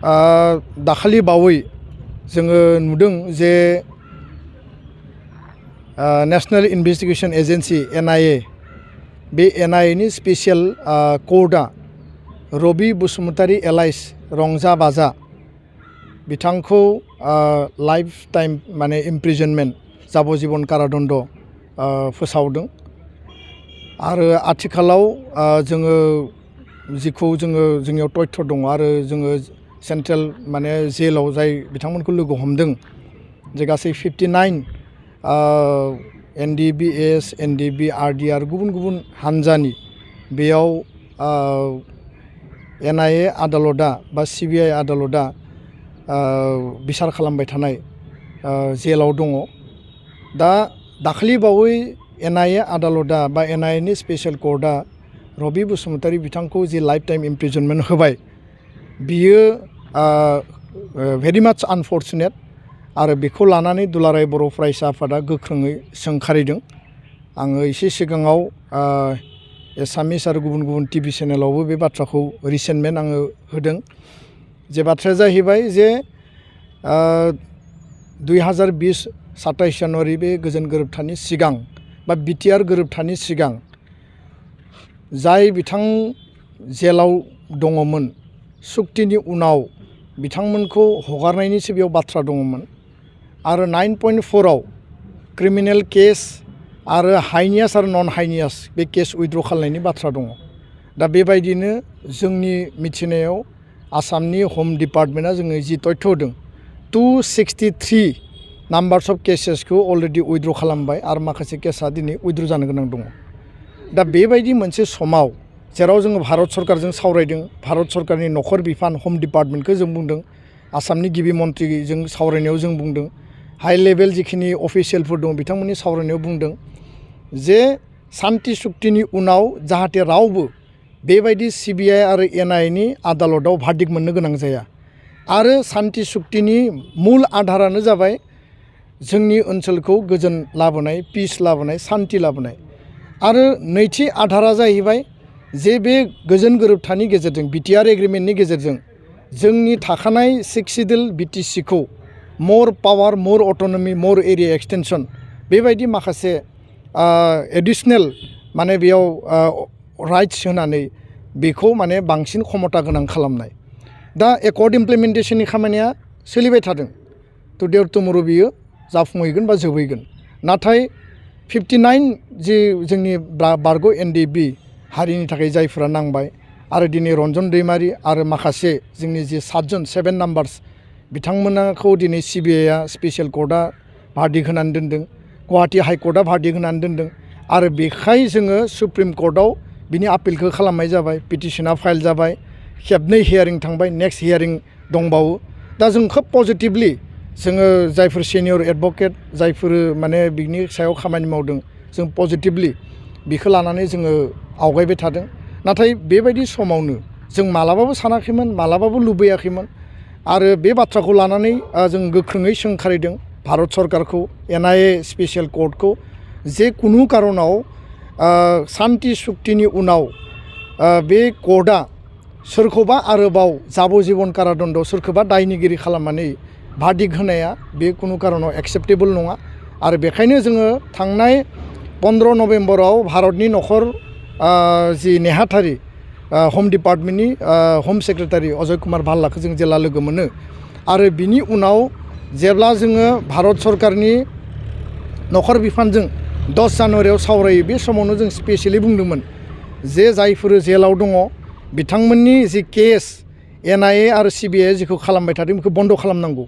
दाखालि बावै जोङो नुदों जे नेशनेल इन्वेस्टिगेशन एजेन्सि NIA बे NIA नि स्पेशल कर्टआ रबि बसुमतारी एलाइस रंजा बाजा बिथांखौ लाइफ टाइम माने इमप्रिजनमेन्ट जाबजीबन कारादण्ड फोसावदों आरो आथिखालाव जोङो जिखौ जोंनियाव तथ्य दङ आरो जोङो सेन्ट्रेल माने जेलाव जाय बिथांमोनखौ लोगो हमदों जे गासै 59 NDBS NDB RDR गुबुन गुबुन हानजानि बेयाव NIA आदालतआ बा CBI आदालतआ बिसार खालामबाय थानाय जेलाव दङ दा दाखालि बावै NIA आदालतआ बा NIA नि स्पेशल कर्टआ रबि बसुमतारी बिथांखौ जे लाइफ टाइम इमप्रिजनमेन्ट होबाय बियो भेरि माच आनफर्चुनेट आरो बेखौ लानानै दुलाराय बर' फरायसा आफादा गोख्रोङै सोंखारिदों आङो एसे सिगाङाव एसामिस आरो गुबुन गुबुन TV चेनेलावबो बे बाथ्राखौ रिसेन्टमेन्ट आङो होदों जे बाथ्राया जाहैबाय जे 2020 27 जानुवारि बे गोजोन गोरोबथानि सिगां बा BTR गोरोबथानि सिगां जाय बिथां जेलाव दङमोन सुक्तिनि उनाव बिथांमोनखौ हगारनायनिसो बेयाव बाथ्रा दङमोन आरो 9.4 आव क्रिमिनेल केस आरो हाइनियास आरो नन हाइनियास बे केस उइथड्र खालामनायनि बाथ्रा दङ दा बेबायदिनो जोंनि मिथिनायाव आसामनि हम डिपार्टमेन्टआ जोंनो जि तथ्य होदों 263 नाम्बार्स अफ केसेसखौ अलरेडि उइथड्र खालामबाय आरो माखासे केसा दिनै उइथड्र जानो गोनां दङ दा बेबायदि मोनसे समाव जेराव जोङो भारत सरकारजों सावरायदों भारत सरकारनि नखर बिफान हम डिपार्टमेन्टखौ जों बुंदों आसामनि गिबि मन्थ्रिजों सावरायनायाव जों बुंदों हाई लेभेल जिखिनि अफिसियेलफोर दं बिथांमोननि सावरायनायाव बुंदों जे सान्ति सुक्तिनि उनाव जाहाथे रावबो बेबायदि CBI आरो NIA नि आदालतआव भार्डिक्ट मोननो गोनां जाया आरो सान्ति सुक्तिनि मुल आधारानो जाबाय जोंनि ओनसोलखौ गोजोन लाबोनाय पिस लाबोनाय सान्ति लाबोनाय आरो नैथि आधारा जाहैबाय जे बे गोजोन गोरोबथानि गेजेरजों BTR एग्रिमेन्टनि गेजेरजों जोंनि थाखानाय 6 सिडिउल BTC खौ मोर पावार मोर अट'नमि मोर एरिया एक्सटेनसन बेबायदि माखासे एडिशनेल माने बेयाव राइट्स होनानै बेखौ माने बांसिन क्षमता गोनां खालामनाय दा एकर्ड इमप्लिमेन्टेशननि खामानिया सोलिबाय थादों टुडे अर टुमरो बियो जाफुंहैगोन बा जोबहैगोन नाथाय 59 जि जोंनि बारग' NDB हारिनि थाखाय जायफोरा नांबाय आरो दिनै रन्जन दैमारि आरो माखासे जोंनि जि 7 नाम्बार्स बिथांमोनखौ दिनै CBIआ स्पेशल कर्टआ भार्डिक्ट होनानै दोनदों गुवाहाटी हाइकर्टआ भार्डिक्ट होनानै दोनदों आरो बेखाय जोङो सुप्रिम कर्टआव बिनि आपिलखौ खालामनाय जाबाय पिटिशना फाइल जाबाय खेबनै हियारिं थांबाय नेक्स्ट हियारिं दंबावो दा जों खोब पजिटिभलि जोङो जायफोर सिनियर एडभकेट जायफोर माने बिनि सायाव खामानि मावदों जों पजिटिभलि बिखौ लानानै जोङो आवगायबाय थादों नाथाय बेबायदि समावनो जों मालाबाबो सानाखैमोन मालाबाबो लुबैयाखैमोन आरो बे बाथ्राखौ लानानै जों गोख्रोङै सोंखारिदों भारत सरकारखौ NIA स्पेशल कर्टखौ जे कुनु कारनाव सान्ति सुक्तिनि उनाव बे कर्टआ सोरखौबा आरोबाव जाबजीबन कारादण्ड सोरखौबा दायनिगिरि खालामनानै भार्डिक्ट होनाया बे कुनु कारनाव एक्सेप्टेबल नङा आरो बेखायनो जोङो थांनाय 15 नभेम्बराव भारतनि नखर जि नेहाथारि हम डिपार्टमेन्टनि हम सेक्रेटारि अजय कुमार भाल्लाखौ जों जेला लोगो मोनो आरो बिनि उनाव जेब्ला जोङो भारत सरकारनि नखर बिफानजों 10 जानुवारियाव सावरायो बे समावनो जों स्पेसियेलि बुंदोंमोन जे जायफोर जेलाव दङ बिथांमोननि जि केस NIA आरो CBI जिखौ खालामबाय थादों बेखौ बन्द खालामनांगौ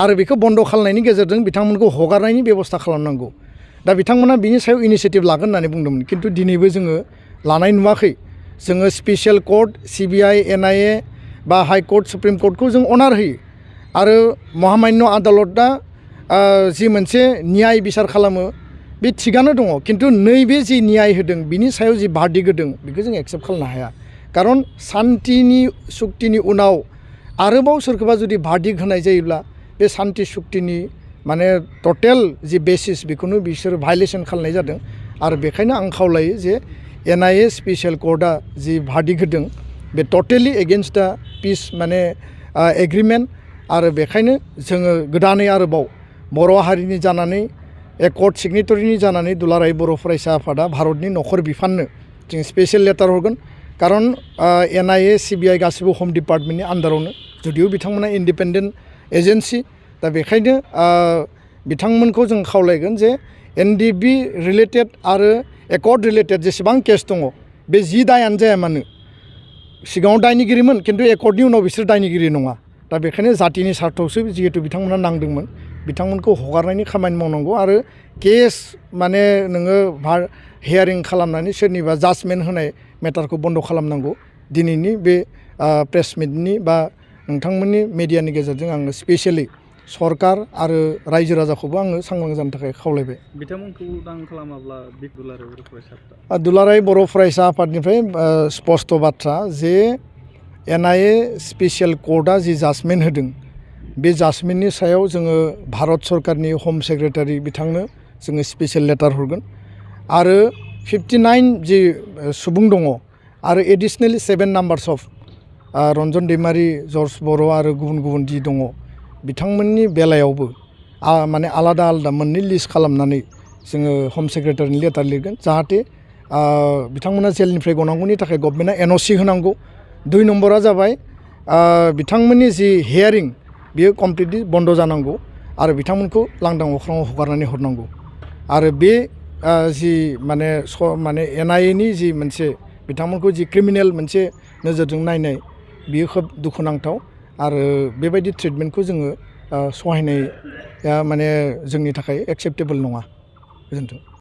आरो बेखौ बन्द खालामनायनि गेजेरजों बिथांमोनखौ हगारनायनि बेबस्था खालामनांगौ दा बिथांमोना बिनि सायाव इनिशिएटिभ लागोन होननानै बुंदोंमोन खिन्थु दिनैबो जोङो लानाय नुवाखै जोङो स्पेशल कर्ट CBI NIA बा हाइ कर्ट सुप्रिम कर्टखौ जों अनार होयो आरो महामान्य आदालतआ जि मोनसे न्याय बिसार खालामो बे थिगानो दङ खिन्थु नैबे जि न्याय होदों बिनि सायाव जि भार्डिक्ट होदों बेखौ जों एक्सेप्ट खालामनो हाया कारन सान्तिनि सुक्तिनि उनाव आरोबाव सोरखौबा जुदि भार्डिक्ट होनाय जायोब्ला बे सान्ति सुक्तिनि माने टटेल जि बेसिस बेखौनो बिसोर भायलेसन खालामनाय जादों आरो बेखायनो आं खावलायो जे NIA स्पेशल कर्टआ जि भार्डिक्ट होदों बे टटेलि एगेन्स्ट दा पिस माने एग्रिमेन्ट आरो बेखायनो जोङो गोदानै आरोबाव बर' हारिनि जानानै एकर्ड सिगनेटरिनि जानानै दुलाराय बर' फरायसा आफादा भारतनि नखर बिफाननो जों स्पेसियेल लेटार हरगोन खारन NIA CBI गासिबो हम डिपार्टमेन्टनि आन्दारावनो जुदिও बिथांमोना इन्डिपेन्डेन्ट एजेन्सि दा बेखायनो बिथांमोनखौ जों खावलायगोन जे NDB रिलेटेड आरो एकर्ड रिलेटेड जेसेबां केस दङ बे जि दायानो जाया मानो सिगाङाव दायनिगिरिमोन खिन्थु एकर्डनि उनाव बिसोर दायनिगिरि नङा दा बेखायनो जातिनि सार्थआवसो जिहेतु बिथांमोना नांदोंमोन बिथांमोनखौ हगारनायनि खामानि मावनांगौ आरो केस माने नोङो हियारिं खालामनानै सोरनिबा जाजमेन्ट होनाय मेटारखौ बन्द खालामनांगौ दिनैनि बे प्रेस मिटनि बा नोंथांमोननि मिडियानि गेजेरजों आङो स्पेसियेलि सरकार आरो रायजो राजाखौबो आङो सांग्रां जानो थाखाय खावलायबाय बिथांमोनखौ उदां खालामाब्ला दुलाराय बर' फरायसा आफादनिफ्राय स्पष्ट बाथ्रा जे NIA स्पेसियेल कर्टआ जि जाजमेन्ट होदों बे जाजमेन्टनि सायाव जोङो भारत सरकारनि हम सेक्रेटारि बिथांनो जोङो स्पेसियेल लेटार हरगोन आरो 59 जि सुबुं दङ आरो एडिशनेलि 7 numbers of Ranjan Daimary George बर' आरो गुबुन गुबुन जि दङ बिथांमोननि बेलायावबो माने आलादा आलादा मोननै लिस्ट खालामनानै जोङो हम सेक्रेटारिनि लेटार लिरगोन जाहाथे बिथांमोना जेलनिफ्राय गनांगौनि थाखाय गभर्नमेन्टआ NOC होनांगौ 2 नम्बरा जाबाय बिथांमोननि जि हियारिं बियो कमप्लिटलि बन्द जानांगौ आरो बिथांमोनखौ लांदां अख्राङाव हगारनानै हरनांगौ आरो बे जि माने NIA नि जि मोनसे बिथांमोनखौ जि क्रिमिनेल मोनसे नोजोरजों नायनाय बियो खोब दुखुनांथाव आरो बेबायदि ट्रिटमेन्टखौ जोङो सहायनाया माने जोंनि थाखाय एक्सेप्टेबल नङा गोजोन्थों।